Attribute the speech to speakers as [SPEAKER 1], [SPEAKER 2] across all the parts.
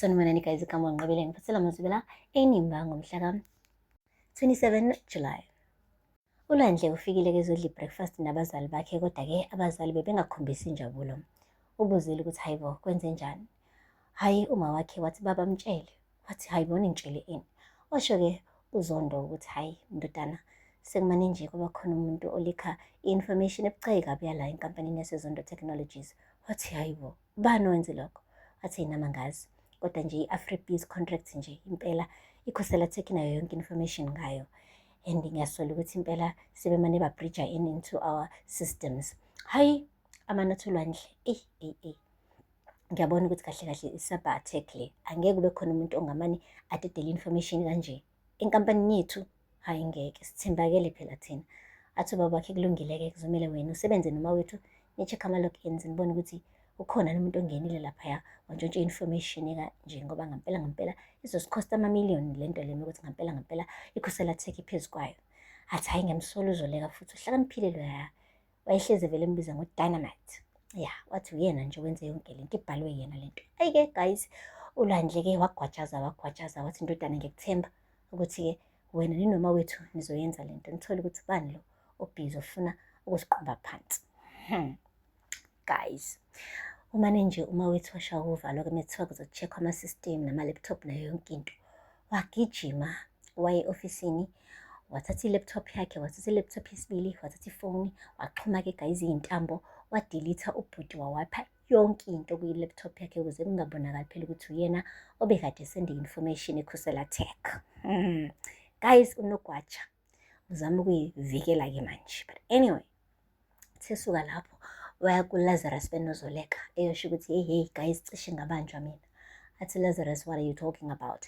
[SPEAKER 1] Sanibonani guys, igama ngiqabele ngiphathela amazwibela enimba ngomhla ka-27 July. ULwandle ufikile kezodla i-breakfast nabazali bakhe kodwa-ke abazali bebengakhombisi injabulo. Ubuzile ukuthi hayibo kwenzenjani. Hhayi uma wakhe wathi baba mtshele. Wathi hayibo ningitshele ini. Washo-ke uZondo ukuthi hhayi ndodana sekumane nje kwaba khona umuntu olikha i-information ebucayi kabi yala enkampanini yaseZondo Technologies. Wathi hayibo ubani owenze lokho? Wathi nami angazi. Kodwa nje i-Afribiz contract nje impela ikhosela Tech inayo yonke information ngayo. And ngiyasola ukuthi impela sebemane ba-bridge in into our systems. Hhayi amanathi olwandle, eyi eyi eyi. Ngiyabona ukuthi kahle kahle i-cyber attack le. Angeke kube khona umuntu ongamane adedele information kanje enkampanini yethu. Hhayi ngeke, sithembakele phela thina. Athi ubaba wakhe kulungile-ke kuzomele wena usebenze noma wethu ni-check ama-logins nibone ukuthi ukhona umuntu ongenile laphaya wantshontsha i-information kanje ngoba ngampela ngampela izosikhosta amamiliyoni le nto lena ukuthi ngampela ngampela ikhosela tech iphezu kwayo. Athi hhayi ngiyamsola uZoleka futhi uhlakaniphile loya. Wayehlezi vele embiza ngo-dynamite. Ya, wathi uyena nje wenze yonke lento, ibhalwe yena lento. Ayi-ke guys, uLwandle-ke wagwajaza wagwajaza wathi ndodana ngikuthemba ukuthi-ke wena ninoma wethu nizoyenza lento, nithole ukuthi ubani lo obhizi ofuna ukusiqumba phansi. Guys, umane nje uma wethu washaya uvalo-ke mekuthiwa kuzo-check-wa ama-system nama-laptop nayo yonke into. Wagijima waye e-ofisini wathatha i-laptop yakhe, wathatha i-laptop yesibili, wathatha ifoni, waxhuma-ke guys iy'ntambo, wadelitha ubhuti wawapha yonke into kwi-laptop yakhe ukuze kungabonakali phela ukuthi uyena obekade esenda i-information ekhosela tech. Guys, unogwaja uzama ukuyivikela-ke manje. But anyway, sesuka lapho waya kuLazarus benoZoleka eyosho ukuthi hey hey guys cishe ngabanjwa mina. Athi Lazarus, what are you talking about?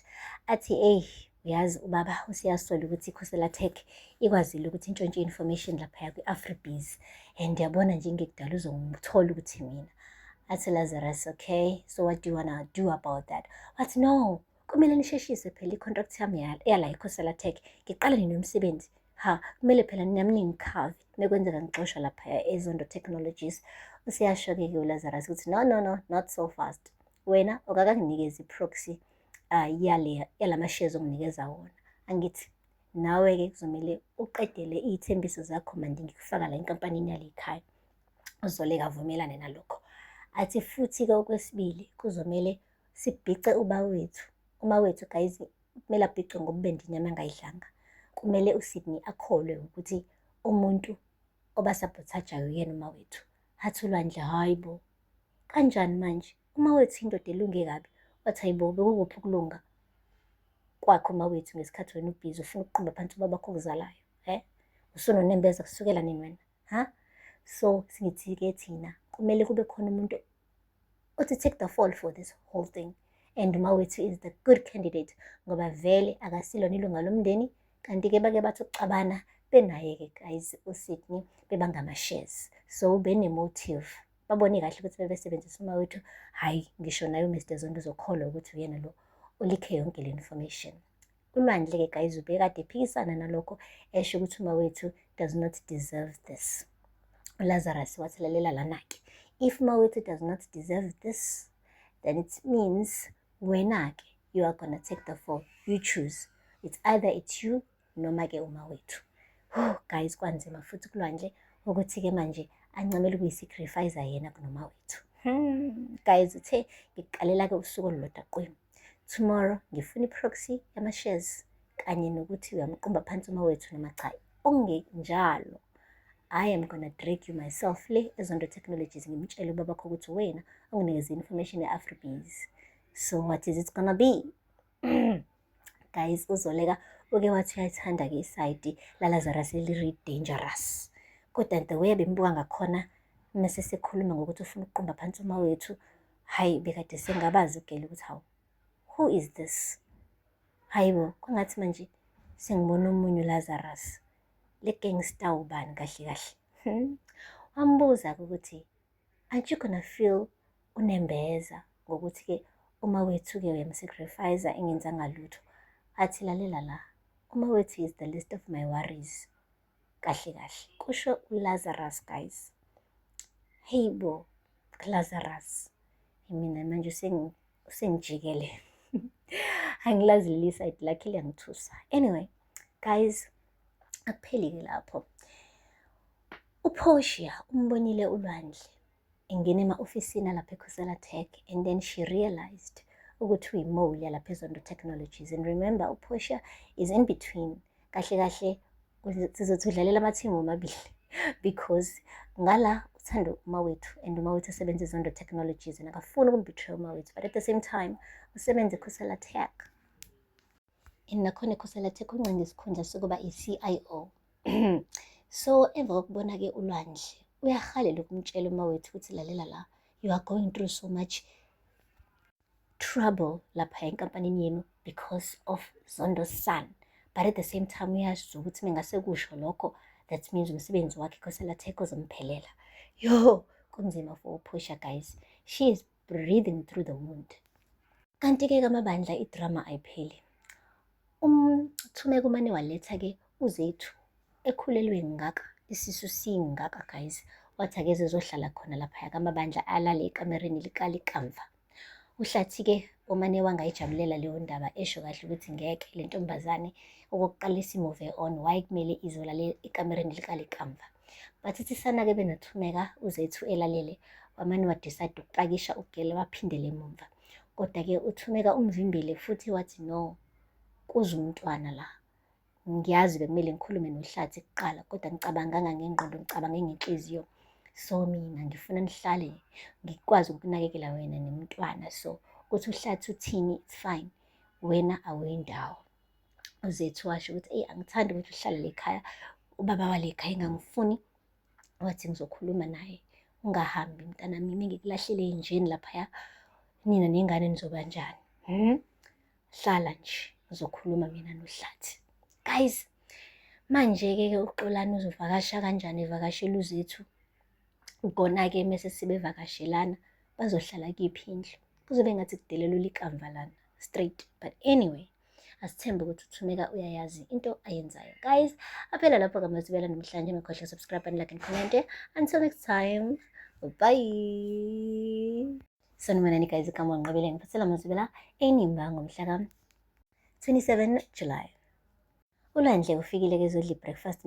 [SPEAKER 1] Athi hey uyazi ubaba usiyasola ukuthi ikhosela tech ikwazile ukuthi intshontshe information laphaya kwi-Afribiz and yabona nje ngekudala uzongithola ukuthi mina. Athi Lazarus, okay, so what do you wanna do about that? Wathi no, kumele nisheshise phela i-contract yami yala ikhosela tech ngiqale nini umsebenzi. Ha, kumele phela nami ningikhave mekwenzeka ngixoshwa laphaya eZondo Technologies. Useyasho-ke ke uLazarus ukuthi no no no, not so fast. Wena okakanginikezi i-proxy yale yalama shares onginikeza wona. Angithi nawe-ke kuzomele uqedele iy'thembiso zakho manje ngikufaka la enkampanini yale ekhaya. UZoleka avumelane nalokho. Athi futhi-ke okwesibili kuzomele sibhice ubawethu. Umawethu guys kumele abhicwe ngobubende inyama angayidlanga. Kumele uSydney akholwe ukuthi umuntu obasabhothajayo uyena umawethu. Athi uLwandle hayi bo, kanjani manje? Umawethu indoda elunge kabi. Wathi hayibo bekukuphi ukulunga kwakhe umawethu ngesikhathi wena ubhizi ufuna ukuqumba phansi ubabakho okuzalayo, he? Usunonembeza kusukela nini wena? Ha? So singithi-ke thina kumele kube khona umuntu othi take the fall for this whole thing. And umawethu is the good candidate ngoba vele akasilona ilunga lomndeni kanti-ke bake bathi ukuxabana benaye-ke guys uSydney bebangama-shares. So bene-motive. Babone kahle ukuthi bebesebenzisa umawethu, hhayi ngisho naye uMr Zondo uzokholwa ukuthi uyena lo olikhe yonke le information. ULwandle-ke guys ubekade ephikisana nalokho esho ukuthi umawethu does not deserve this. ULazarus wathi lalela lana-ke, if umawethu does not deserve this, then it means wena-ke you are gonna take the fall. You choose. It's either it's you noma-ke umawethu. Oh, guys, kwanzima futhi kuLwandle ukuthi-ke manje ancamele ukuyi-sacrifice yena kunomawethu. Guys, uthe ngikuqalela-ke usuku olulodwa qwini. Tomorrow ngifuna i-proxy yama-shares kanye nokuthi uyamqumba phansi umawethu noma cha. Okungenjalo, I am gonna drag you myself le eZondo Technologies ngimtshele ubabakho ukuthi wena onginikeze information ye-Afribiz. So what is it gonna be? Guys, uZoleka uke wathi uyayithanda-ke isayidi laLazarus eliri-dangerous. Kodwa the way abembuka ngakhona mese sekhuluma ngokuthi ufuna ukuqumba phansi umawethu, hhayi bekade sengabazi ugele ukuthi hawu, who is this? Hayi bo, kwangathi manje sengibona omunye uLazarus. Le gangster ubani kahle kahle? Wambuza-ke ukuthi aren't you gonna feel unembeza ngokuthi-ke umawethu-ke uyamsacrifice engenzanga lutho. Athi lalela la, umawethu is the least of my worries. Kahle kahle, kusho uLazarus guys. Hey bo, Lazarus. Mina manje Usengijikele. Angilazi leli side lakhe, liyangithusa. Anyway, guys, akupheli-ke lapho. UPortia umbonile uLwandle engena ema-ofisini alapha eKhosela Tech, and then she realized ukuthi uyi-mole yalapha eZondo Technologies. And remember, uPortia is in between. Kahle kahle sizothi udlalela amathimu omabili, because ngala uthanda uMawethu and uMawethu usebenza eZondo Technologies and akafuni ukum-betray uMawethu, but at the same time usebenza eKhosela Tech and nakhona eKhosela Tech uncenga isikhundla sokuba i-CIO. So emva kokubona-ke uLwandle, uyahalela ukumtshela uMawethu ukuthi, "Lalela la, you are going through so much trouble lapha enkampanini yenu because of Zondo's son," but at the same time uyazi ukuthi mengase kusho lokho, that means umsebenzi wakhe eKhosela Tech uzomphelela. Yo, kunzima for uPortia, guys. She is breathing through the wound. Kanti-ke kamabandla idrama ayipheli. UMthumeka umane waletha-ke uZethu ekhulelwe ngaka, isisu singaka, guys. Wathi akeze ezohlala khona laphaya kamabandla, alale ekamereni likaLikamva. UHlathi-ke omane wangayijabulela leyo ndaba, esho kahle ukuthi ngeke le ntombazane, okokuqala isi-move on, why kumele izolale ekamereni likaLikamva? Bathethisana-ke benoThumeka, uZethu elalele. Wamane wa-decide ukupakisha ugele, waphindela emumva. Kodwa-ke uThumeka umvimbile futhi, wathi, "No, kuze umntwana la. Ngiyazi bekumele ngikhulume noHlathi kuqala, kodwa ngicabanganga ngengqondo, ngicabange ngenhliziyo. So mina ngifuna nihlale, ngikwazi ukunakekela wena nemntwana. So ukuthi uHlathi uthini, it's fine, wena awuyindawo." UZethu washo ukuthi, "Eyi, angithandi ukuthi uhlale le khaya, ubaba wale khaya engangifuni." Wathi, "Ngizokhuluma naye, ungahambi mntanami. Mengikulahlele ey'njeni laphaya, nina nengane nizoba njani? Hmm? Hlala nje, ngizokhuluma mina noHlathi." Guys, manje-ke ke uXolani uzovakasha kanjani, evakashela uZethu? Kona-ke mese sebevakashelana, bazohlala kuyiphi indlu? Kuzobe ngathi kudelelwa uLikamva lana straight. But anyway, asithembe ukuthi uThumeka uyayazi into ayenzayo. Guys, aphela lapho kaMazibela namhlanje. Ngikhohlwa subscribe and like and comment. Until next time, bye. Sanibonani guys, igama Nqabile, ngiphathela Mazibela eNimba ngomhla ka-27 July. ULwandle ufikile-ke ezodla i-breakfast.